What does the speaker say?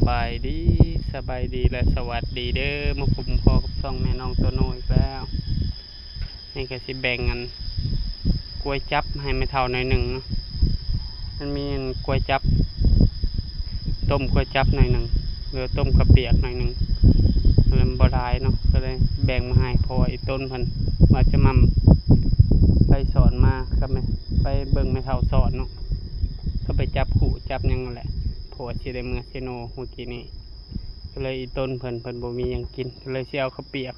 ບາຍດີ ສະບາຍດີ ແລະ ສະຫວັດດີເດີ ມາພົບມາພໍ້ກັບຊ່ອງແມ່ນ້ອງໂຕໂນອີກແລ້ວ. ນີ້ກໍຊິແບ່ງອັນກວຍຈັບໃຫ້ແມ່ເຖົ້າໜ້ອຍໜຶ່ງເນາະ. ມັນມີອັນກວຍຈັບ ຕົ້ມກວຍຈັບໜ້ອຍໜຶ່ງ ຫຼືຕົ້ມເຂົ້າປຽກໜ້ອຍໜຶ່ງ ແລ້ວມັນບໍ່ຫຼາຍເນາະ ກໍເລີຍແບ່ງມາໃຫ້ ເພາະວ່າອີ່ຕົນເພິ່ນວ່າຈະໝ່ຳໄປສອນມາ ກໍໄປເບິ່ງແມ່ເຖົ້າສອນເນາະ ກໍໄປຈັບຄູ່ຈັບຫຍັງນັ້ນແຫຼະ ເພາະວ່າຊິໄດ້ເມືອເຊໂນມື້ກີ້ນີ້. ກໍເລີຍອີ່ຕົນເພິ່ນ ເພິ່ນບໍ່ມີຫຍັງກິນ ກໍເລີຍຊິເອົາເຂົ້າປຽກ